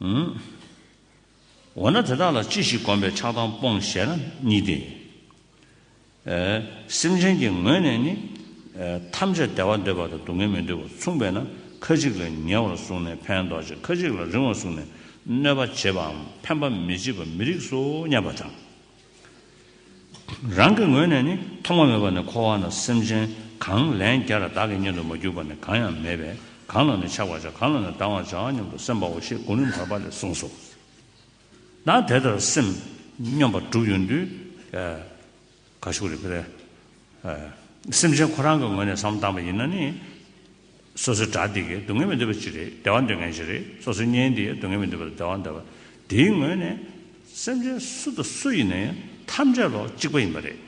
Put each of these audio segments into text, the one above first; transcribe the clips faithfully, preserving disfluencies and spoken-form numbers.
འོ་ན་དེ་དག་ལ་ཅི་ཞིག་གོམས་པས་ཆགས་སྡང་སྤོང་ཞེ་ན་གཉིས་ཏེ། སེམས་ཅན་གྱི་ངོས་ནས་ནི། ཐམས་ཅད་བདེ་བ་འདོད་པ་དང་སྡུག་བསྔལ་མི་འདོད་པ་མཚུངས་པས་ན། ཁ་ཅིག་ལ་ཉེ་བར་བཟུང་ནས་ཕན་འདོགས་ཤིང་། ཁ་ཅིག་ལ་རིང་བར་བཟུང་ནས་གནོད་པ་བྱེད་པའམ་ཕན་པ་མི་བྱེད་པ་མི་རིགས་སོ་སྙམ་པ་དང་། རང་གི་ངོས་ནས་ནི་ཐོག་མ་མེད་པ་ནས་འཁོར་བ་ན་སེམས་ཅན་གང་ལན་བརྒྱར་བདག་གི་གཉེན་དུ་མ་གྱུར་པ་ནི་གང་ཡང་མེད་པས། གང་ལ་ནི་ཆགས་པར་བྱ། གང་ལ་ནི་སྡང་བར་བྱ་སྙམ་དུ་སེམས་པའོ་ཞེས་གོ་རིམ་བར་པ་ལས་གསུངས་སོ། ད་དེ་ལྟར་སེམས་སྙོམས་པར་གྲུབ་ཡོང་དུས། ག་ཞུ་རེད་ཕེ་རེ། སེམས་ཅན་ཁོ་རང་གི་ངོས་ནས་བསམ་བློ་བཏང་པ་ཡིན་ན་ནི། སོ་སོའི་དགྲ་འདི་གས་སྡུག་བསྔལ་མི་འདོད་པ་ཅིག་རེད། བདེ་བ་འདོད་མཁན་ཅིག་རེད། སོ་སོའི་གཉེན་འདི་སྡུག་བསྔལ་མི་འདོད་པ་དང་བདེ་བ་འདོད་པ། དེའི་ངོས་ནས་སེམས་ཅན་སུ་དང་སུ་ཡིན་ན་ཡང་ཐམས་ཅད་ལོ་གཅིག་པ་ཡིན་པ་རེད།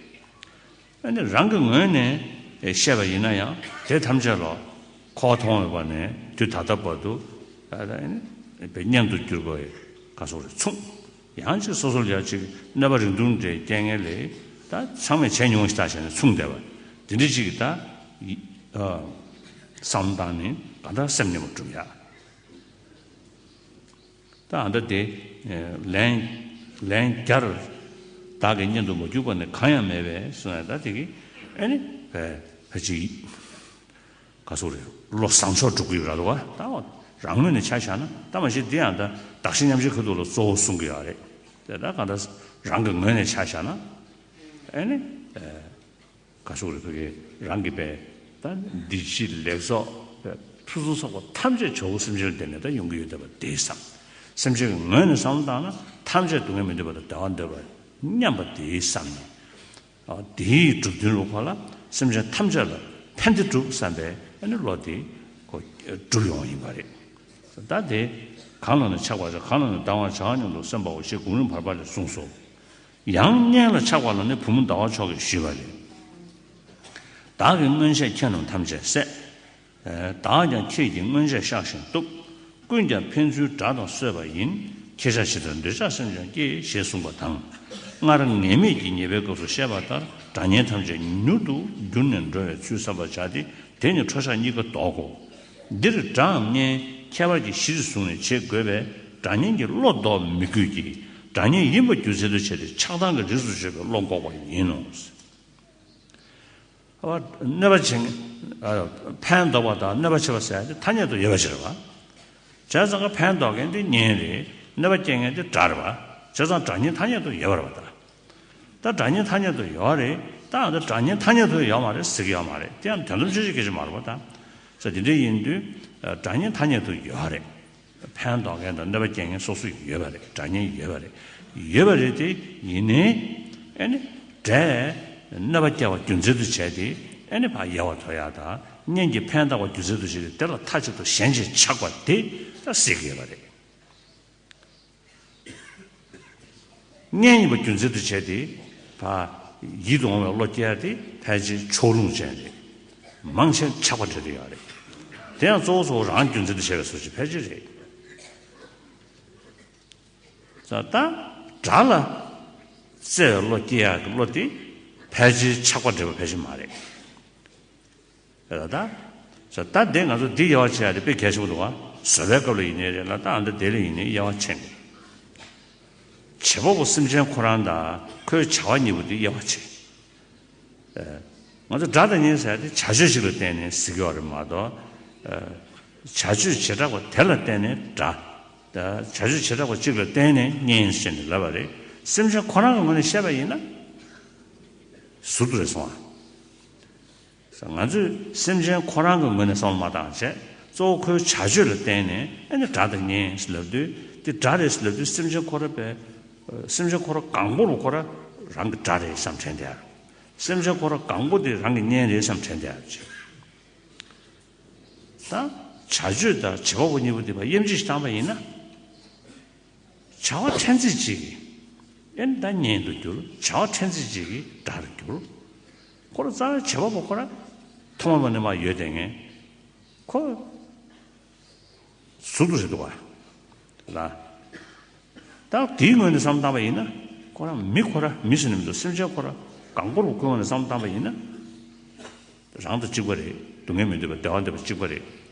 ཨ་ནི་རང་གི་ངོས་ནས་བཤད་པ་ཡིན་ན་ཡང་དེ་ཐམས་ཅད་ལོ་འཁོར་བ་ཐོག་མེད་པ་ནས་དུས་ད་ལྟ་བར་དུ་ཨ་ནི་པའི་གཉེན་དུ་གྱུར་པའི་ག་སོགས་རེ་མཚུངས། ཡང་ཅིག་སོ་སོ་ལ་ཡང་ཅིག་གནོད་པ་རིང་ཐུང་འདྲའི་རྐྱེན་ངན་ལས་ད་ཚང་མས་བྱས་མྱོང་ཞིག་ད་བྱས་ནས་མཚུངས་བསྡད་པ་འདི་འདྲ་ཅིག་གིས་ད་བསམ་བཏང་ནས་ག་ད་སེམས་སྙོམས་པར་གྲུབ་ཡ། ད་ཨ་ད་དེ་ལན་ལན་བརྒྱར་བདག་གི་གཉེན་དུ་མ་གྱུར་པ་ནི་གང་ཡང་མེད་པས་གསུངས་ཡ། ད་དེ་གི་ཨ་ནི་བས་ཕལ་ཆེར། ག་སོགས་རེད། བློ་བཟང་ཕྱོགས་འགྲོ་གི་ཡོད་ར་འདུག་བ། ད་རང་ངོས་ནས་ཆ་བཞག་ན་ད་མ་གཞི་འདི་ཡང་ད་གདགས་གཞི་མཉམ་བརྗེའི་ཁ་ཐུག་ལ་གཙོ་བོ་གསུང་གི་ཡོད་རེད། དེ་ད་ག་ད་རང་གི་ངོས་ནས་ཆ་བཞག་ན་ཨེ་ནི་ག་སོགས་རེད། ཕ་གི་རང་གི་པས་ད་འདི་ཕྱི་ལེགས་ཚོགས་ཕུན་སུམ་ཚོགས་པ་ཐམས་ཅད་ཇོ་བོ་སེམས་ཅན་ལ་བརྟེན་ནས་ད་ཡོང་གི་ཡོད་བསྡད་པ་དེ་བསམ། སེམས་ཅན་གྱི་ངོས་ནས་བསམ་བློ་བཏང་ན་ཐམས་ཅད་སྡུག་བསྔལ་མི་འདོད་པ་དང་བདེ་བ་འདོད་པ་མཉམ་པ་དེ་བསམ་ནས། དེའི་གྲུབ་དོན་རུ་ཁོ་ལ་སེམས་ཅན་ཐམས་ཅད་ལ་ཕན་བདེ་སྒྲུབ་བསམ་པའི་ཨ་ནི་བློ་དེ་ཁོ་གྲུབ་ཡོང་བ་ཡིན་པ་རེད། ད་དེ་གང་ལ་ནི་ཆགས་པར་བྱ། གང་ལ་ནི་སྡང་བར་བྱ་སྙམ་དུ་སེམས་པའོ་ཞེས་གོ་རིམ་བར་པ་ལས་གསུངས་སོ། ཡང་གཉེན་ལ་ཆགས་པ་ལ་ནི་བུ་མོ་ཟླ་བ་མཆོག་གིས་ཞུས་པ་རེད། བདག་གིས་མངོན་ཤེས་ཁྱེད་རྣམས་ཐམས་ཅད་བསད། བདག་ཀྱང་ཁྱེད་ཀྱི་མངོན་ཤེས་གཤགས་ཤིང་གཏུབ། ཀུན་ཀྱང་ཕན་ཚུན་དགྲ་དང་གསོད་པ་ཡིན། ཁྱེད་ཅག་ཇི་ལྟར་འདོད་ཆགས་སེམས་ཀྱང་སྐྱེ། ཞེས་གསུངས་པ་དང་། སྔར་ངེས་མེད་ཀྱི་ཉེས་པའི་སྐབས་སུ་བཤད་པ་ལྟར་དགྲ་གཉེན་ཐམས་ཅད་མྱུར་དུ་འགྱུར་ནས་འགྲོ་བའི་ཚུལ་བསམ་པར་བྱ་སྟེ། དེ་ནི་ཁྲོ་ཆགས་གཉིས་ཀ་ལྡོག་གོ། འདིར་དགྲའམ་གཉེན་ཁྱད་པར་གྱི་གཞིར་བཟུང་ནས་བྱེད་དགོས་པས། དགྲ་གཉེན་གྱི་བློ་ལྡོག་མི་དགོས་ཀྱི། དགྲ་གཉེན་ཡིན་པ་རྒྱུ་མཚན་དུ་བྱས་ཏེ་ཆགས་སྡང་གི་རིགས་སུ་ཆུད་པའི་བློ་འགོག་པ་ཡིན་ནོ། གནོད་པ་བྱེད། ཕན་འདོགས་པ་དང་གནོད་པ་བྱེད་པ་ཟེར་ཡ་དེ་ཐ་སྙད་དུ་ཡོད་པ་ཞིག་རེད་བ། བྱས་ཙང་ཀ་ཕན་འདོགས་མཁན་དེ་གཉེན་རེད། གནོད་པ་སྐྱེལ་མཁན་དེ་དགྲ་རེད་བ། བྱས་ཙང་དགྲ་གཉེན་ཐ་སྙད་དུ་ཡོད་པ་རེད་བ་ད། ད་དགྲ་གཉེན་ཐ་སྙད་དུ་ཡོད་རེད། ད་ཨ་ད་དགྲ་གཉེན་ཐ་སྙད་དུ་ཡོད་མ་རེད་ཟེར་གྱི་ཡོད་མ་རེད། དེ་ཡང་དོན་དམ་ཆོས་ཅན་སྐད་ཆ་མ་རེད་བ་ད། ས་དེ་འདྲ་ཡིན་དུས་དགྲ་གཉེན་ཐ་སྙད་དུ་ཡོད་རེད། ཕན་འདོགས་མཁན་དང་གནོད་པ་སྐྱེལ་མཁན་སོ་སོ་ཡོད་པ་རེད། དགྲ་གཉེན་ཡོད་པ་རེད། ཡོད་པ་རེད་དེ་ཡིན་ནའི་ཨེ་ནི་དགྲས་གནོད་པ་སྐྱེལ་བ་རྒྱུ་མཚན་དུ་བྱས་ཏེ་ཨེ་ནི་ཕར་ཡལ་བ་དོར་ཡག་དང་གཉེན་གྱིས་ཕན་བཏགས་པ་རྒྱུ་མཚན་དུ་བྱས་ཏེ་དེ་ལ་མཐའ་གཅིག་ཏུ་ཞེན་ཅིང་ཆགས་པ་དེ་ད་སྲིད་ཀྱི་ཡོད་པ་རེད། གཉེན་ཡིན་པ་རྒྱུ་མཚན་དུ་བྱས་ཏེ་ཕར་ཡིད་དུ་འོང་བའི་བློ་སྐྱེ་ཡག་དེ་ཕལ་ཆེར་ཕྱོགས་ལྷུང་ཅན་རེད། མང་ཆེ་ཆགས་པ་འདྲ་དེ་ཡོད་རེད། དེ་ཡང་གཙོ་བོ་གཙོ་བོ་རང་རྒྱུ་མཚན་དུ་བྱས་པའི་བཟོ་ཅིག་ཕལ་ཆེར་རེད། ད་ལྟ་དགྲ་ལ་བརྩེ་བའི་བློ་སྐྱེ་ཡག་གི་བློ་དེ་ཕལ་ཆེར་ཆགས་པ་འདྲ་བ་ཕལ་ཆེར་མ་རེད། ད་ད་ད་དེ་ང་ཚོ་འདི་དབྱེ་བ་ཕྱེ་ཡག་དེ་དཔེ་གལ་ཆེན་པོ་འདུག་བ། བཟོད་པའི་སྐབས་ལ་ཡིན་ནའི་རེད་ལ་ད་ཨ་འདི་དེ་ལ་ཡིན་ནའི་དབྱེ་བ་ཕྱེ་དགོས། བྱེད་པ་པོ་སེམས་ཅན་ཁོ་རང་དང་ཁོའི་བྱ་བ་གཉིས་པོ་དེ་དབྱེ་བ་ཕྱེ། ང་ཚོ་དགྲ་དང་གཉེན་ཟེར་ཡག་དེ་བྱ་སྤྱོད་ཅིག་ལ་བརྟེན་ནས་ཟེར་གྱི་ཡོད་རེད་མ་གཏོགས། བྱ་སྤྱོད་བྱེ་བྲག་པ་དེ་ལ་བརྟེན་ནས་དགྲ། བྱ་སྤྱོད་བྱེ་བྲག་པ་གཅིག་ལ་བརྟེན་ནས་གཉེན་ཟེར་ནས་ལབ་པ་རེད། སེམས་ཅན་ཁོ་རང་གི་ངོས་ནས་བཤད་པ་ཡིན་ན། ཟུར་དུ་རེད་སོང་ཨ། ང་ཚོས་སེམས་ཅན་ཁོ་རང་གི་ངོས་ནས་བསམ་བློ་མ་བཏང་བྱས་གཙོ་བོ་ཁོའི་བྱ་སྤྱོད་ལ་བརྟེན་ནས་ཨ་ནི་དགྲ་དང་གཉེན་ཟེར་ལབ་དུས་དེ་དགྲ་རེད་ཟེར་ལབ་དུས་སེམས་ཅན་ཁོ་རང་པས་སེམས་ཅན་ཁོ་རང་གང་པོ་ལ་ཁོ་རང་རང་གི་དགྲ་རེད་བསམ་དྲན་བསྡད་ཡ། སེམས་ཅན་ཁོ་རང་གང་པོ་དེ་རང་གི་གཉེན་རེད་བསམ་དྲན་བསྡད་ཡ་ཅིག་ད་བྱ་སྤྱོད་དང་བྱེད་པ་པོ་གཉིས་པོ་དེ་ཕར་དབྱེ་འབྱེད་ཞིག་བཏང་པ་ཡིན་ན། བྱ་བ་ཕྲན་ཚེགས་གཅིག་གིས་ཨེ་ད་གཉེན་དུ་འགྱུར། བྱ་བ་ཕྲན་ཚེགས་གཅིག་གིས་དགྲར་འགྱུར། ཁོ་རང་རྩ་བའི་བྱེད་པ་པོ་ཁོ་རང་ཐོག་མ་ནས་མར་ཡོད་དེ་ངས་ཁོ་ཟུར་དུ་རེད་འདུག་བ། ལ། ད་དེའི་ངོས་ནས་བསམ་བཏང་པ་ཡིན་ན་ཁོ་རང་མི་ཁོ་རང་མི་ཟེར་ནས་མི་འདུག་སེམས་ཅན་ཁོ་རང་གང་པོར་ཁོའི་ངོས་ནས་བསམ་བཏང་པ་ཡིན་ན། རང་དང་གཅིག་པ་རེད། སྡུག་བསྔལ་མི་འདོད་པ་བདེ་བ་འདོད་པ་གཅིག་པ་རེད།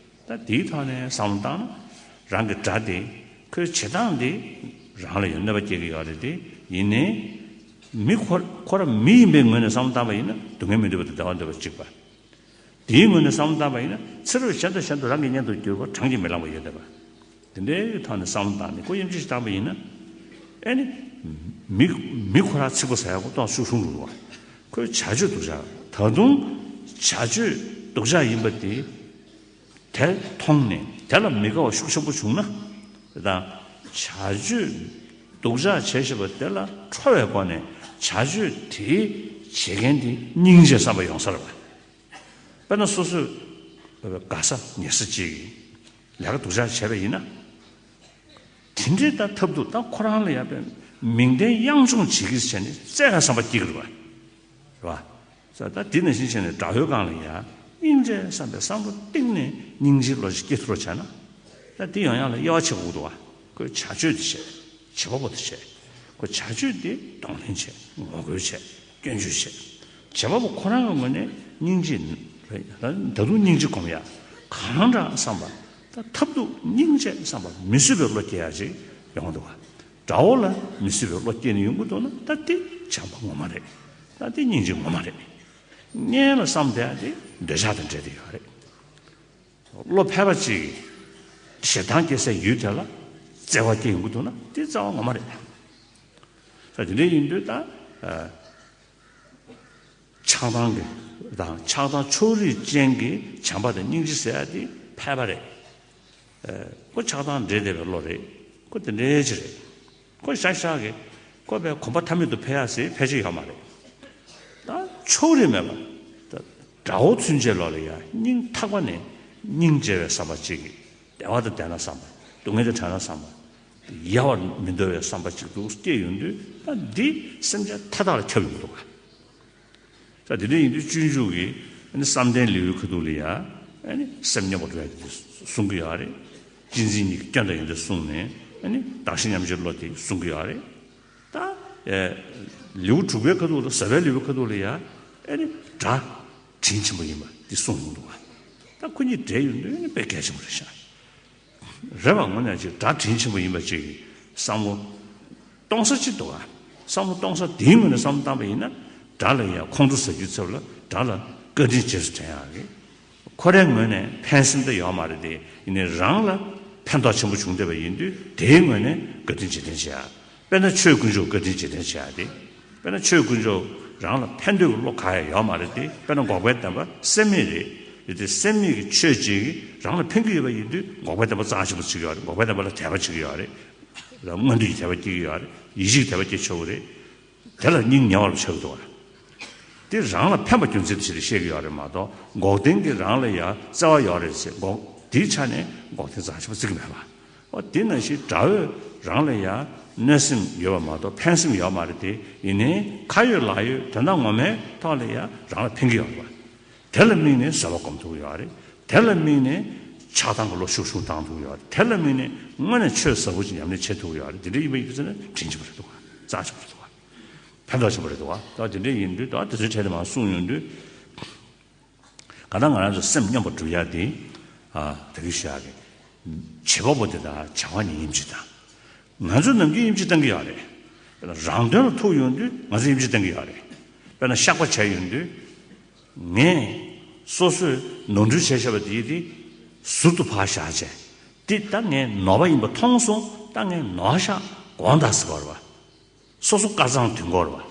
ད་དེའི་ཐོག་ནས་བསམ་བློ་བཏང་ན་རང་གི་དགྲ་དེ་ ཁོའི་བྱེད་སྟངས་འདི་རང་ལ་ཡང་གནོད་པ་སྐྱེལ་གྱི་ཡོད་རེད་དེ། ཡིན་ནའི་མི་ཁོ་ཁོ་རང་མི་ཡིན་པའི་ངོས་ནས་བསམ་བློ་བཏང་པ་ཡིན་ན། སྡུག་བསྔལ་མི་འདོད་པ་དང་བདེ་བ་འདོད་པ་གཅིག་པ། དེའི་ངོས་ནས་བསམ་བློ་བཏང་པ་ཡིན་ན། ཚེ་རབས་གཞན་དང་གཞན་དུ་རང་གི་གཉེན་དུ་གྱུར་པ་གྲངས་ཀྱིས་མི་ལངས་པ་ཡོད་བསྡད་པ། དེ་འདྲའི་ཐོག་ནས་བསམ་བློ་བཏང་ནས་ཁོ་དབྱེ་འབྱེད་ཞིག་བཏང་པ་ཡིན་ན། ཨེ་ནི། མི་མི་ཁོ་རང་ཚིག་པ་ཟ་ཡག་པོ་ཏོག་ཙམ་ཤུགས་ཆུང་རུ་འགྲོ་བ། ཁོའི་བྱ་སྤྱོད་སྡུག་ཅག་ད་དུང་བྱ་སྤྱོད་སྡུག་ཅག་ཡིན་པ་དེ། དེ་མཐོང་ནས་དེ་ལ་མི་དགའ་བ་ཤུགས་ཆེན་པོ་བྱུང་ན། དེ་དང་བྱ་སྤྱོད་སྡུག་ཅག་བྱས་བཞིན་པ་དེ་ལ་ཁྲོ་བའི་སྒོ་ནས་བྱ་སྤྱོད་དེའི་བྱེད་མཁན་དེ་སྙིང་རྗེ་བསམ་པ་ཡོང་ས་རེད་པ། དཔེར་ན་སོ་སོས་དགའ་ས་ཉེ་ས་གཅིག་གིས་ལས་ཀ་སྡུག་ཅག་བྱས་པ་ཡིན་ན། དེ་འདྲའི་ད་ཐབས་སྡུག་ད་ཁོ་རང་ལ་ཡ་པའི་མིང་དོན་གཡང་མཚོ་བྱེད་ཀྱི་བྱས་ནས་བཙལ་ཡག་བསམ་པ་སྐྱེ་གི་རེད་པ། རེད་པ། ས་ད་དེ་ནང་བཞིན་བྱས་ནས་དགྲ་བོའི་སྒང་ལ་ཡ་སྙིང་རྗེ་བསམ་པའི་བསམ་བློ་གཏིང་ནས་སྙིང་རྗེའི་བློ་ཞིག་སྐྱེ་ཐུབ་རོགས་བྱས་ན། ད་དེ་ཡོང་ཡག་ལ་དབྱེ་བ་ཕྱེ་དགོས་ཀྱི་འདུག་པ། ཁོས་བྱ་སྤྱོད་དེ་བྱས། བྱེད་པ་པོ་དེ་བྱས། ཁོ་བྱ་སྤྱོད་དེ་གདོང་ལེན་བྱས། ངོ་རྒོལ་བྱས། སྐྱོན་བརྗོད་བྱས། བྱེད་པ་པོ་ཁོ་རང་གི་ངོས་ནས་སྙིང་རྗེ། ད་ད་དུང་སྙིང་རྗེ་སྒོམ་ཡག་གང་འདྲ་བསམ་པ། ད་ཐབས་སྡུག་སྙིང་རྗེ་བསམ་པ་མི་བཟོད་པའི་བློ་སྐྱེ་ཡག་ཅིག་ཡོང་གི་འདུག་པ། དགྲ་བོ་ལ་མི་བཟོད་པའི་བློ་སྐྱེས་ནས་ཡོང་གི་འདུག་ན། ད་དེ་བྱམས་པ་ངོ་མ་རེད། ད་དེ་སྙིང་རྗེ་ངོ་མ་རེད། གཉེན་ལ་བསམ་བསྡད་ཡག་དེ་འདོད་ཆགས་དང་འབྲེལ་བསྡད་ཡོད་རེད། བློ་ཕལ་པ་ཅིག་གིས་ཞེ་སྡང་སྐྱེ་སའི་ཡུལ་དེ་ལ་བརྩེ་བ་སྐྱེ་ཡོང་གི་འདུག་ན། དེ་བརྩེ་བ་ངོ་མ་རེད། ད་དེ་འདྲ་ཡིན་དུས་ད། ཆགས་སྡང་གི་དང་ཆགས་སྡང་ཕྱོགས་རིས་ཅན་གྱི་བྱམས་པ་དང་སྙིང་རྗེ་ཟེར་ཡག་དེ་ཕལ་པ་རེད། ཁོ་ཆགས་སྡང་འདྲེས་བསྡད་པའི་བློ་རེད། ཁོ་དེ་འདྲའི་ཅིག་རེད། ཁོ་ཤག་ཤག་གི་ཁོ་པའི་གོམ་པ་མཐའ་མེད་དུ་འཕེན་ཡག་ཟེར་ཕལ་ཆེར་ཡོད་མ་རེད། ད་ཕྱོགས་རིས་མེད་པ། ད་དགྲ་བོ་ཚུན་ཆད་ལོག་ལ་ཡ་སྙིང་ཐག་པ་ནས་སྙིང་རྗེ་བའི་བསམ་པ་གཅིག་གིས། བདེ་བ་དང་ལྡན་ན་བསམ་པ། སྡུག་བསྔལ་དང་བྲལ་ན་བསམ་པ། ཡལ་བར་མི་འདོར་བའི་བསམ་པ་གཅིག་ཏུ་སྐྱེས་ཡོང་དུས། ད་འདི་སེམས་ཅན་མཐའ་དག་ལ་ཁྱབ་ཡོང་གི་འདུག་ག་ད་དེ་འདྲ་ཡིན་དུས་སྤྱོད་འཇུག་གི་ཨ་ནི་བསམ་གཏན་ལེའུའི་ཁ་ཐུག་ལ་ཡ། ཨ་ནི་སེམས་སྙོམས་པར་འགྲོ་ཡག་དེ་གསུང་གི་ཡོད་རེད། གཅེས་འཛིན་གཉིས་ཀྱི་སྐྱོན་དང་ཡོན་ཏན་གསུངས་ནས། ཨ་ནི་གདགས་གཞི་མཉམ་བརྗེའི་བློ་དེ་གསུང་གི་ཡོད་རེད། ད་ཨེ་ལེའུ་དྲུག་པའི་ཁ་ཐུག་ལ། ཟབ་པའི་ལེའུའི་ཁ་ཐུག་ལ་ཡ། ཨ་ནི་དགྲ་དྲིན་ཆེན་པོ་ཡིན་པ་འདི་གསུངས་ཡོང་འདུག་ག་ད་ཁོ་གཉིས་འབྲེལ་ཡོད་དུས་ཨ་ནི་དཔེ་གལ་ཆེན་པོ་རེད་ཤག་རེད་པ། དངོས་གནས་ཅིག་དགྲ་དྲིན་ཆེན་པོ་ཡིན་པ་ཅིག་བསམ་བློ་གཏོང་ས་ཅིག་འདུག་ག་བསམ་བློ་གཏོང་ས་དེའི་ངོས་ནས་བསམ་བློ་བཏང་པ་ཡིན་ན། དགྲ་ལ་ཡང་ཁོང་ཁྲོ་ཟ་རྒྱུའི་ཚབ་ལ་དགྲ་ལ་བཀའ་དྲིན་རྗེས་སུ་དྲན་ཡག་རེད། ཁོ་རའི་ངོས་ནས་ཕན་སེམས་ད་ཡོད་མ་རེད་དེ། ཡིན་ནའི་རང་ལ་ཕན་ཐོགས་ཆེན་པོ་བྱུང་བསྡད་པ་ཡིན་དུས། དེའི་ངོས་ནས་བཀའ་དྲིན་རྗེས་དྲན་བྱེད་ཡག་དཔེར་ན་ཆོས་དཀོན་མཆོག་བཀའ་དྲིན་རྗེས་དྲན་བྱེད་ཡག་དེ། དཔེར་ན་ཆོས་དཀོན་མཆོག་རང་ལ་ཕན་འདོད་ཀྱི་བློ་གང་ཡང་ཡོད་མ་རེད་དེ། དཔེར་ན་འགོག་པའི་བདེན་པ་སེམས་མེད་རེད། ཡོད་དེ་སེམས་མེད་ཀྱི་ཆོས་ཅིག་རང་ལ་ཕན་གྱི་ཡོད་པ་ཡིན་དུས། འགོག་པའི་བདེན་པ་རྩ་ཆེན་པོ་བརྩི་གི་ཡོད་རེད། འགོག་པའི་བདེན་པ་ལ་དད་པ་བྱེད་ཀྱི་ཡོད་རེད། ལ་མངོན་འདོད་ཀྱི་དད་པ་སྐྱེ་གི་ཡོད་རེད། ཡིད་ཆེས་ཀྱི་དད་པ་སྐྱེ་ཆོག་གི་རེད། དེ་ལ་སྙིང་ཉེ་བ་ལ་ཆགས་ཀྱི་འདུག་ག་དེ་རང་ལ་ཕན་པ་རྒྱུ་མཚན་དུ་བྱས་ཏེ་བཤད་ཀྱི་ཡོད་རེད་མ་གཏོགས། འགོག་བདེན་གྱིས་རང་ལ་ཡང་བརྩེ་བ་ཡོད་རེད་ཟེར། འགོག་དེའི་ཆ་ནས་འགོག་བདེན་རྩ་ཆེན་པོ་བརྩི་གི་མེད་པ། འོ་དེ་ནང་བཞིན་དགྲ་བོས་རང་ལ་ཡང་གནོད་སེམས་ཡོད་པ་མ་གཏོགས་ཕན་སེམས་ཡོད་མ་རེད་དེ། ཡིན་ནའི་ཁ་ཡོད་ལག་ཡོད་དོན་དག་ངོ་མའི་ཐོག་ལ་ཡང་རང་ལ་ཕན་གྱི་ཡོད་རེད་པ། དེ་ལ་དམིགས་ནས་བཟོད་པ་སྒོམ་ཐུབ་ཀྱི་ཡོད་རེད། དེ་ལ་དམིགས་ནས་ཆགས་སྡང་གི་བློ་ཤུགས་ཆུང་བཏང་ཐུབ་ཀྱི་ཡོད་རེད། དེ་ལ་དམིགས་ནས་དངོས་གནས་ཆོས་ཟབ་པོ་ཅིག་ཉམས་ལེན་བྱེད་ཐུབ་ཀྱི་ཡོད་རེད། དེ་འདྲ་ཡིན་པ་ཡིན་དུས་ཙམ་ན་དྲིན་ཆེན་པོ་རེད་འདུག་ག་རྩ་ཆེན་པོ་རེད་འདུག་ག་ཕན་ཐོགས་ཆེན་པོ་རེད་འདུག་ག་ད་དེ་འདྲ་ཡིན་དུས་ད་དེ་ཚོའི་གྲས་དེ་མར་གསུངས་ཡོང་དུས། གང་ལྟར་ང་རང་ཚོ་སེམས་སྙོམས་པར་སྒྲུབ་ཡག་དེ། ཨ་ད་གིན་བཤད་ཡག་གི་བྱེད་པ་པོ་དེ་དང་བྱ་བ་གཉིས་དབྱེ་འབྱེད་བཏང་། ང་ཚོས་ནམ་རྒྱུན་དབྱེ་འབྱེད་བཏང་གི་ཡོད་རེད། རང་དོན་ལ་ཐུག་ཡོང་དུས་ང་ཚོས་དབྱེ་འབྱེད་བཏང་གི་ཡོད་རེད། དཔེར་ན་བཤགས་པ་བྱས་ཡོང་དུས། ངས་སོ་སོས་ནོར་འཁྲུལ་བྱས་བཞག་པ་དེ་དེ་ཟུར་དུ་ཕར་བཞག་བྱས། དེ་ད་ངས་ནོར་བ་ཡིན་པ་མཐོང་སོང་། ད་ངས་ནོར་བཞག་དགོངས་དག་ཟེར་བ་རེད་པ། སོ་སོ་དཀར་གཙང་དུས་འགོར་བ།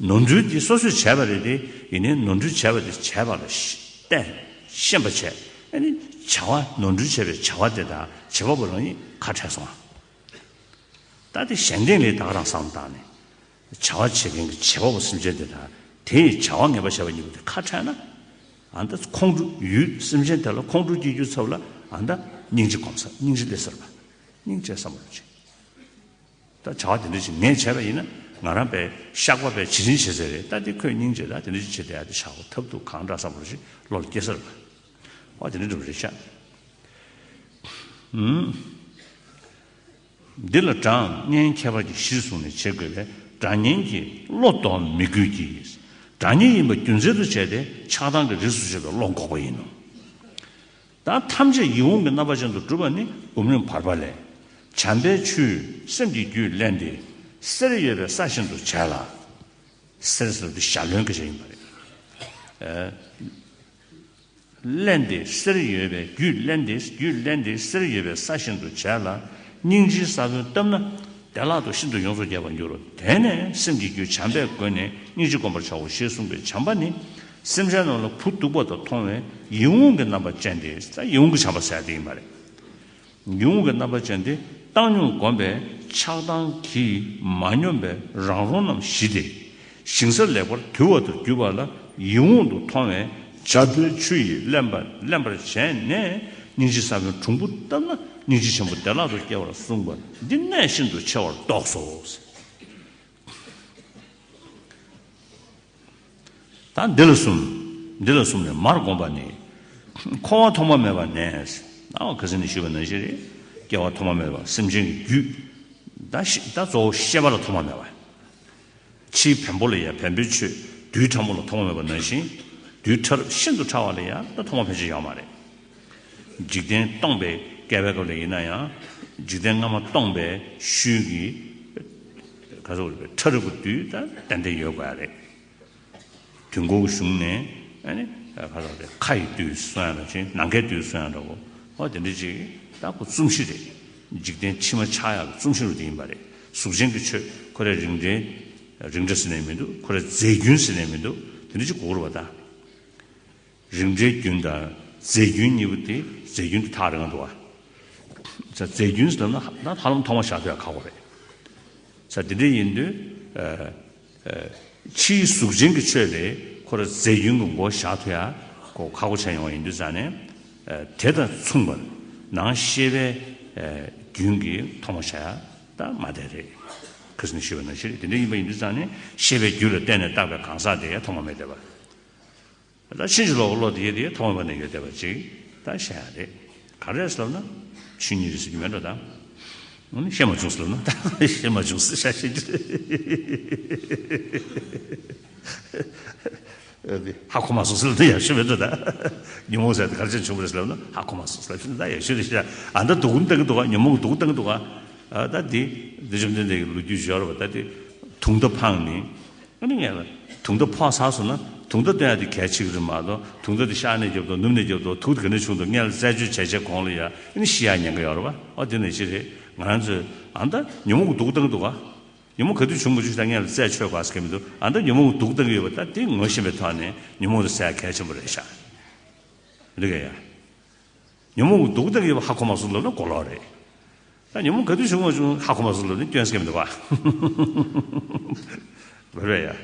ནོར་འཁྲུལ་འདི་སོ་སོས་བྱས་པ་རེད་དེ། ཡིན་ནའི་ནོར་འཁྲུལ་བྱས་པ་དེ་བྱས་པ་ལ་ཤ་བརྟེན་ཤེས་པ་བྱས། ཨ་ནི་བྱ་བ་ནོར་འཁྲུལ་བྱས་པའི་བྱ་བ་དེ་དང་བྱེད་པ་པོ་རང་ཉིད་ཁ་བྲལ་སོང་བ། ད་དེ་གཞན་བརྟེན་ལས་ད་ག་རང་བསམ་བཏང་ནས། བྱ་བ་བྱེད་མཁན་གྱི་བྱེད་པ་པོ་སེམས་ཅན་དེ་དང་དེས་བྱ་བ་ངན་པ་བྱས་པ་གཉིས་པོ་དེ་ཁ་བྲལ་ན། ཨ་ད་ཁོང་ཁྲོ་ཡུལ་སེམས་ཅན་དེ་ལ་ཁོང་ཁྲོ་སྐྱེ་རྒྱུའི་ཚབ་ལ་ཨ་ད་སྙིང་རྗེ་སྒོམ་ས། སྙིང་རྗེ་སླེབས་ས་རེད་པ། སྙིང་རྗེ་བསམ་བློ་ཅིག་ད་བྱ་བ་དེ་འདྲ་ཞིག་ངས་བྱས་པ་ཡིན་ན། ང་རང་པའི་བཤགས་པ་པའི་བྱེད་རིན་བྱེད་ཚད་རེད། ད་དེ་ཁོས་སྙིང་རྗེ་ད་དེ་འདྲ་ཞིག་བྱེད་བསྡད་ཡ་དེ་བྱ་བ་ཐབས་སྡུག་གང་འདྲ་བསམ་བློ་ཞིག་བློ་ལ་སྐྱེ་ས་རེད་པ། ཨོ་དེ་འདྲ་འདྲ་པོ་རེད་ཤག་ཨུམ། འདི་ལ་དགྲའམ་གཉེན་ཁྱད་པར་གྱི་གཞིར་བཟུང་ནས་བྱེད་དགོས་པས། དགྲ་གཉེན་གྱི་བློ་སྡོམ་མི་དགོས་ཀྱི། དགྲ་གཉེན་ཡིན་པ་རྒྱུ་མཚན་དུ་བྱས་ཏེ་ཆགས་སྡང་གི་རིགས་སུ་ཆད་པའི་བློ་འགོག་པ་ཡིན་ནོ། ད་ཐམས་ཅད་ཡིད་འོང་གི་རྣམ་པ་ཅན་དུ་སྒྲུབ་པ་ནི་སྒོམ་རིམ་བར་པ་ལས། བྱམས་པའི་ཆུས་སེམས་ཀྱི་རྒྱུད་བརླན་ཏེ། གསེར་ཡོད་པའི་ས་བཞིན་དུ་བྱས་ལ། གསེར་ཟེར་བ་དེ་ཞྭ་ལོའི་སྐད་ཆ་ཡིན་པ་རེད། ཨ། བརླན་ཏེ་གསེར་ཡོད་པའི་རྒྱུད་བརླན་ཏེ་རྒྱུད་བརླན་ཏེ་གསེར་ཡོད་པའི་ས་བཞིན་དུ་བྱས་ལ། སྙིང་རྗེའི་ས་བོན་བཏབ་ན། བདེ་བླག་ཏུ་ཤིན་ཏུ་ཡོངས་སུ་རྒྱས་པར་འགྱུར་རོ། དེ་ནས་སེམས་ཀྱི་རྒྱུད་བྱམས་པས་བསྒོས་ནས་སྙིང་རྗེ་བསྒོམ་པར་བྱའོ་ཞེས་གསུངས་པའི་བྱམས་པ་ནི། སེམས་ཅན་རྣམས་ལ་བུ་སྡུག་པ་དང་མཐོང་བས་ཡིད་འོང་གི་རྣམ་པ་ཅན་ཏེ། ད་ཡིད་འོང་གི་བྱམས་པ་ཟེར་དེ་ཡིན་པ་རེད། ཡིད་འོང་གི་རྣམ་པ་ཅན་ཏེ། བཏང་སྙོམས་བསྒོམས་པས་ཆགས་སྡང་གིས་མ་སྙོམས་པའི་རང་རོང་རྣམས་ཞི་སྟེ། ཞིང་ས་ལེགས་པར་དུལ་བ་དང་བརྒྱུད་པ་ལ་ཡིད་འོང་དུ་མཐོང་བས། བྱམས་པའི་ཆུ་ཡིས་བརླན་པ་བརླན་པར་བྱས་ནས། སྙིང་རྗེའི་ས་བོན་གྲུང་པོ་བཏབ་ན། སྙིང་རྗེ་ཆེན་པོ་བདེ་བླག་ཏུ་སྐྱེ་བར་གསུངས་པ་འདི་གནད་ཤིན་ཏུ་ཆེ་བར་རྟོགས་སོ། ད་འདི་ལ་གསུམ། འདི་ལ་གསུམ་ནས་མར་བསྒོམ་པ་ནི། འཁོར་བ་ཐོག་མ་མེད་པ་ནས། ཨ་ཁ་སང་ནས་ཞུས་པ་ནང་བཞིན་རེད། སྐྱེ་བ་ཐོག་མ་མེད་པ་སེམས་ཅན་གྱི་རྒྱུད། ད་ཤི་ད་གཙོ་བོ་ཤེས་པ་ལ་ཐོག་མ་མེད་པ། ཕྱིའི་བེམ་པོ་ལ་ཡང་བེམ་པོའི་ཆོས་རྡུལ་ཕྲ་མོ་ལ་ཐོག་མ་མེད་པ་ནང་བཞིན། རྡུལ་ཕྲ་རབ་ཤིན་ཏུ་ཕྲ་བ་ལ་ཡང་ད་ཐོག་མ་ཕལ་ཆེར་ཡོད་མ་རེད། འཇིག་རྟེན་སྟོང་པའི་བསྐལ་པའི་སྐབས་ལ་ཡིན་ན་ཡང་། འཇིག་རྟེན་སྔ་མ་སྟོང་པའི་ཤུལ་གྱི་ག་ཚོད་རེད་པས། ཕྲ་རབ་ཀྱི་རྡུལ་ད་ཏན་ཏན་ཡོད་དགོས་ཡ་རེད། དུས་འཁོར་གྱི་གཞུང་ནས་ཨ་ནི་ག་ཚོད་རེད། མཁའ་ཡི་རྡུལ་གསུང་ཡ་འདྲ་ཅིག་ནམ་མཁའི་རྡུལ་གསུང་ཡ་འདྲ་བོ། ཨོ་དེ་འདྲ་ཅིག་ད་ཁོ་རྩོམ་གཞི་རེད། འཇིག་རྟེན་ཕྱི་མ་ཆགས་ཡག་གི་རྩོམ་གཞི་རུ་དེ་ཡིན་པ་རེད། གཟུགས་ཅན་གྱི་ཆོས་ཁོ་རེ་རིགས་འགྲེ། རིགས་འགྲེ་ཟེར་ནས་མི་འདུག་ཁོ་རེ་རྫས་རྒྱུན་ཟེར་ནས་མི་འདུག་དེ་འདྲ་ཅིག་གོ་དགོས་རེད་པ་ད། རིགས་འགྲེའི་རྒྱུན་དང་རྫས་རྒྱུན་གཉིས་པོ་དེ། རྫས་རྒྱུན་དེ་ཐག་རིང་པོ་འདུག་བ། ས་རྫས་རྒྱུན་ཟེར་ན་ད་ཧ་ལམ་ཐོག་མ་བཞག་ཐུབ་ཡ་ཁག་པོ་རེད། ས་དེ་འདྲ་ཡིན་དུས། ཨ་ཨ་ཕྱིའི་གཟུགས་ཅན་གྱི་ཆོས་ལས་ཁོ་ར་རྫས་རྒྱུན་གྱི་མགོ་བཞག་ཐུབ་ཡ་ཁོ་ཁག་པོ་ཆགས་ཡོང་བ་ཡིན་དུས་ཙང་ནས། ཨ་དེ་དང་མཚུངས་པར་ནང་ཤེས་པའི་ཨ་རྒྱུན་གྱི་ཐོག་མ་བཞག་ཡ་ད་མ་བསྡད་རེད། ཁ་སང་ནས་ཞུས་པ་ནང་བཞིན་རེད། དེ་འདྲ་ཡིན་པ་ཡིན་དུས་ཙང་ནས་ཤེས་པའི་རྒྱུ་ལ་བརྟེན་ནས་བཏགས་པའི་གང་ཟག་དེ་ཐོག་མ་མེད་བསྡད་པ། ད་ཕྱིན་ཅི་ལོག་གི་བློ་དེ་ཡོད་དེ་ཐོག་མ་མེད་ནས་ཡོད་བསྡད་པ་ཅིག་ད་བཤད་ཡ་རེད། ག་རེ་ཟེར་ལབ་ན། ཆོས་ཉིད་རེད་ཟེར་གྱི་མེད་འགྲོ་ད། ཨ་ནི་ཤེས་མ་བྱུང་ཟེར་ལབ་ན། ད་ཤེས་མ་བྱུང་ཟེར་ཤ་ཤེས་རྒྱུ་རེད། ཧ་གོ་མ་སོང་ཟེར་ལབ་ན་ཡག་ཤོས་མེད་འགྲོ་ད། ཉོན་མོངས་ཟེར་དེ་ག་རེ་བྱས་བྱུང་བ་རེད་ཟེར་ལབ་ན་ཧ་གོ་མ་སོང་ཟེར་ལབ་ན་ད་ཡག་ཤོས་རེད་ཤག་ཨ་ད་སྡུག་གུ་བཏང་གི་འདུག་ག་ཉོན་མོངས་སྡུག་གུ་བཏང་གི་འདུག་ག་ཨ་ད་དེ་འདི་བཅོམ་ལྡན་འདས་ཀྱི་ལོ་རྒྱུས་བཞག་རོགས་པ་ད་དེ་དུང་རྟ་འཕངས་ནི། ཨ་ནི་ངས་ལ། དུང་རྟ་ཕོག་ཚར་སོང་ན་དུང་རྟ་བཏོན་ཡ་དེ་གལ་ཆེ་གི་རེད་མ་གཏོགས་དུང་རྟ་དེ་ཤར་ནས་རྒྱབ་དང་ནུབ་ནས་རྒྱབ་དང་དུག་དེ་ག་ནས་བྱུང་དང་སྔོན་ལ་རྩད་གཅོད་བྱས་བྱས་གོང་ལ་ཡ་ཨ་ནི་ཤི་ཡ་ཉེན་ཁ་ཡོད་རེད་པ། ཨོ་དེ་ནས་ཅི་རེད། ང་རང་ཚོས་ཨ་ད་ཉོན་མོངས་ཀྱི་སྡུག་བཏང་འདུག་ག་ཉོན་མོངས་ག་དུས་བྱུང་མ་བྱུང་ད་སྔོན་ལ་རྩད་ཆོད་དགོས་ཟེར་གི་མི་འདུག་ཨ་ད་ཉོན་མོངས་ཀྱི་སྡུག་བཏང་གི་ཡོད་པ་ད་དེ་ངོ་ཤེས་པའི་ཐོག་ནས་ཉོན་མོངས་དེ་བསལ་ཡ་གལ་ཆེན་པོ་རེད་ཤག་རེད་ག་ཡ། ཉོན་མོངས་ཀྱི་སྡུག་བཏང་གི་ཡོད་པ་ཧ་གོ་མ་སོང་ལབ་ན་གོ་ལོག་རེད། ད་ཉོན་མོངས་ག་དུས་བྱུང་མ་བྱུང་ཧ་གོ་མ་སོང་ལབ་ན་སྐྱོན་སྐྱེ་མི་འདུག་ག་རེད་པས་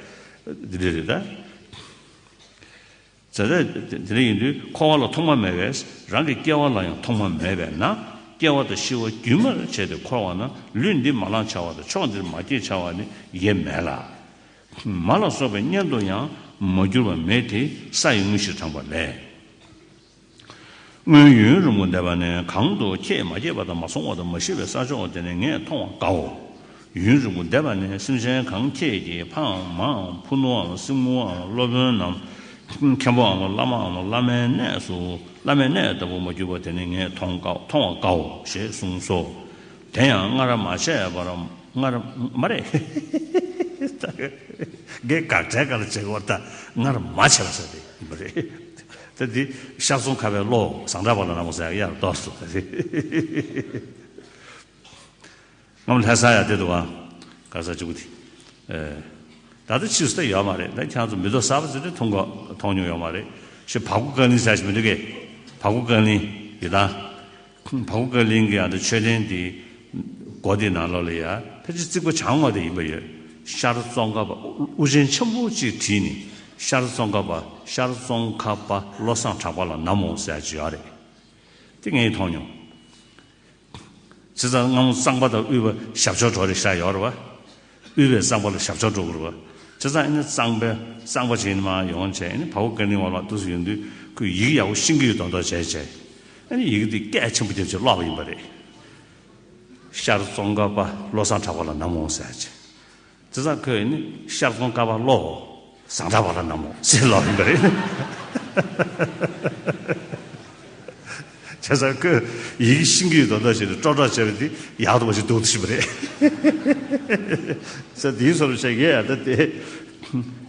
ཡ། འདི་འདྲ་རེད་ད། ད་ལྟ་དེ་འདྲ་ཡིན་དུས་འཁོར་བ་ལ་ཐོག་མ་མེད་པས་རང་གི་སྐྱེ་བ་ལ་ཡང་ཐོག་མ་མེད་པས་ན། སྐྱེ་བ་དང་ཤི་བ་རྒྱུན་མར་བྱས་ཏེ་འཁོར་བ་ན་ལུས་འདི་མ་བླངས་བྱ་བ་དང་ཕྱོགས་འདིར་མ་སྐྱེས་བྱ་བ་ནི་ཡེ་མེད་ལ། མ་ལ་སོགས་པའི་གཉེན་དུ་ཡང་མ་གྱུར་པ་མེད་དེ་ས་ཡི་དངོས་གཞིར་དྲངས་པ་ལས། སྔོན་ཡུན་རིང་པོ་འདས་པ་ནས་གང་དུ་ཁྱེད་མ་སྐྱེས་པ་དང་མ་སོང་བ་དང་མ་ཤི་བའི་ས་ཕྱོགས་དེ་ནི་ངས་མཐོང་བར་དཀའོ། ཡུན་རིང་པོ་འདས་པ་ནས་སེམས་ཅན་གང་ཁྱེད་ཀྱིས་ཕའམ་མའམ་ཕུ་ནུའམ་སྲིང་མོའམ་སློབ་དཔོན་ནམ་མཁན་པོའམ་བླ་མའམ་བླ་མའི་གནས་སུ་བླ་མའི་གནས་ལྟ་བུ་མ་གྱུར་པ་དེ་ནི་ངས་མཐོང་དཀའ་མཐོང་བར་དཀའོ་ཞེས་གསུངས་སོ། དེ་ཡང་སྔར་མ་བྱས་པར་སྔར་མ་རེད། འགས་དགག་བྱའི་སྐབས་ལ་བྱེད་དགོས་པར་ད་སྔར་མ་བྱས་པ་ཟེར་དེ་ཡིན་པ་རེད། ད་འདི་ཤར་རྫོང་ཁ་པའི་བློ་ཟངས་ཁྲག་པ་ལ་ན་མོ་ཟེར་ཡག་ཡར་གཏོར་སོང་ད་རེད། སྔོན་ལྷ་ས་ཡ་དེ་འདུག་ག་ག་ས་གཅིག་པུ་དེ། ད་ལྟ་ཕྱིས་སུ་ད་ཡོད་མ་རེད། ད་ཁྱེད་ཚོ་མི་ཐོག་གསར་པ་ཟེར་ཏེ་མཐོང་ག་མཐོང་མྱོང་ཡོད་མ་རེད། ཞེས་བ་གུ་ཀ་ལིང་ཟེར་ཞིག་མི་འདུག་གས། བ་གུ་ཀ་ལིང་ཡོད་ད། བ་གུ་ཀ་གླིང་གི་ཡང་ད་མཆོད་རྟེན་དེ་སྒོ་དེ་ནང་ལོགས་ལ་ཡ་ཕལ་ཆེར་རྩིག་པ་བྱང་བ་དེ་ཡིན་པ་ཡོད། ཤར་ཙོང་ཁ་པ་དབུ་ཅན་ཆེན་པོ་གཅིག་བྲིས་ནས་ཤར་ཙོང་ཁ་པ་ཤར་ཙོང་ཁ་པ་བློ་བཟང་གྲགས་པ་ལ་ན་མོ་ཟེར་ཡ་ཅིག་ཡོད་རེད། དེ་ངས་མཐོང་མྱོང་། བྱས་ཙང་སྔ་མོ་གཙང་པ་དང་དབུས་པ་ཞབས་ཕྱོགས་འགྲོ་རེ་ཤག་ཡོད་རེད་བ། དབུས་པས་གཙང་པ་ལ་ཞབས་ཕྱོགས་འགྲོ་དགོས་རེད་བ། བྱས་ཙང་ཨ་ནི་གཙང་པའི་གཙང་པ་བྱས་ནས་མར་ཡོང་བྱས་ཨ་ནི་བ་གུ་ཀ་གླིང་བ་ལ་འདུག་སེ་ཡོང་དུས་ཁོས་ཡི་གེ་ཡག་པོ་ཤེས་ཀྱི་ཡོད་མདོག་མདོག་བྱས་བྱས། ཨ་ནི་ཡི་གེ་འདི་སྐད་ཆེན་པོ་བརྒྱབ་བྱས་ཀློག་པ་ཡིན་པ་རེད། ཤར་ཙོང་ཁ་པ་བློ་བཟང་གྲགས་པ་ལ་ན་མོ་ཟེར་བྱས། བྱས་ཙང་ཁོས་ཨ་ནི་ཤར་ཙོང་ཁ་པ་བློ་བཟང་གྲགས་པ་ལ་ན་མོ་ཟེར་ཀློག་ཡིན་པ་རེད། བྱས་ཙང་ཁོས་ཡི་གེ་ཤེས་ཀྱི་ཡོད་མདོག་མདོག་བྱས་ནས་ཀྲོག་ཀྲོག་བྱས་པ་དེ་ཡག་ཏུ་མ་ཞིག་འདུག་ཏུ་ཞིག་པ་རེད། ས་དེའི་བཟོ་འདྲ་བྱས་ངས་ཡ་ད་དེ་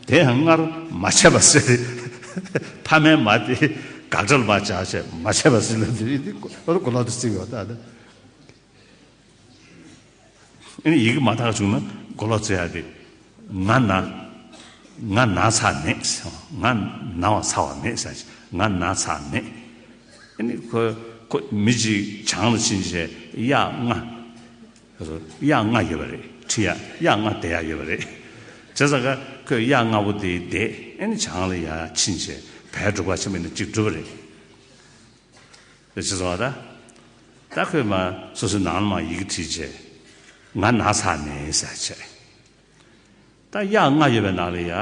དེ་ཡང་སྔར་མ་བྱས་པ་ཟེར། ཕ་མའི་མ་དེ་དགག་སྒྲ་ལ་མ་བྱ་བྱས་མ་བྱས་པ་ཟེར་ལབ་དེ་དེ་ཨོ་རོ་གོ་ལོག་ཏུ་བརྩིས་ཡོད་ད་ད། ཨ་ནི་ཡི་གེ་མ་དག་བྱུང་ན་མགོ་ལོག་བཙལ་ཡ་དེ། ང་ན། ང་ན་ཚ་མེད་ཟེར། ང་ན་བ་ཚ་བ་མེད་ཟེར། ང་ན་ཚ་མེད། ཨ་ནི་ཁོ་ཁོ་མི་གཅིག་བྱང་ལ་ཕྱིན་བྱས་གཡག་ལྔ། གཡག་ལྔ་ཡོད་པ་རེད། ཁྲིད་ཡ་གཡག་ལྔ་བསྡད་ཡ་ཡོད་པ་རེད། བྱས་ཙང་ཀ་ཁོས་གཡག་ལྔ་པོ་དེ་བསྡད། ཨ་ནི་བྱང་ལ་ཡར་ཕྱིན་བྱས་བལ་འབྲུག་པ་ཆེན་པོ་ནས་གཅིག་བསྒྲུབས་པ་རེད། རེད་ཅེས་སོ་ད། ད་ཁོས་མ་སོ་སོའི་ནང་ལ་མ་ཡི་གེ་བྲིས་བྱས། ང་ན་ཚ་མེད་ཟེར་བྱས། ད་གཡག་ལྔ་ཡོད་པའི་ནང་ལ་ཡ་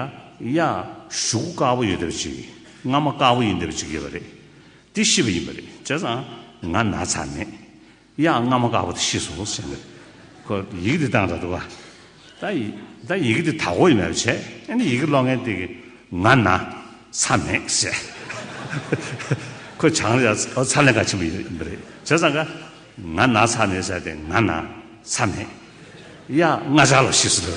གཡག་གཞུག་གུ་དཀར་པོ་ཡོད་བསྡད་པ་ཅིག་རྔ་མ་དཀར་པོ་ཡིན་བསྡད་པ་ཅིག་ཡོད་པ་རེད། འདི་ཤི་བ་ཡིན་པ་རེད། བྱས་ཙང་ང་ན་ཚ་མེད། གཡག་རྔ་མ་དཀར་པོ་དེ་ཤི་སོང་ཟེར་ནས་ཁོ་ཡི་གེ་འདི་བཏང་འདྲ་འདུག་ག་ད་ཡི་ད་ཡི་གེ་འདི་དག་པོ་ཡིན་པ་བྱས། ཨ་ནི་ཡི་གེ་ཀློག་མཁན་དེ་གིས་ང་ན་ཚ་མེད་ཟེར། ཁོ་བྱང་ལ་ཡ་ཚ་ལན་ཁ་ཆེན་པོ་ཡིན་པ་རེད། བྱས་ཙང་ཀ་ང་ན་ཚ་མེད་ཟེར་ཏེ་ང་ན་ཚ་མེད། གཡག་ལྔ་ཆར་ལ་ཤི་སོང་།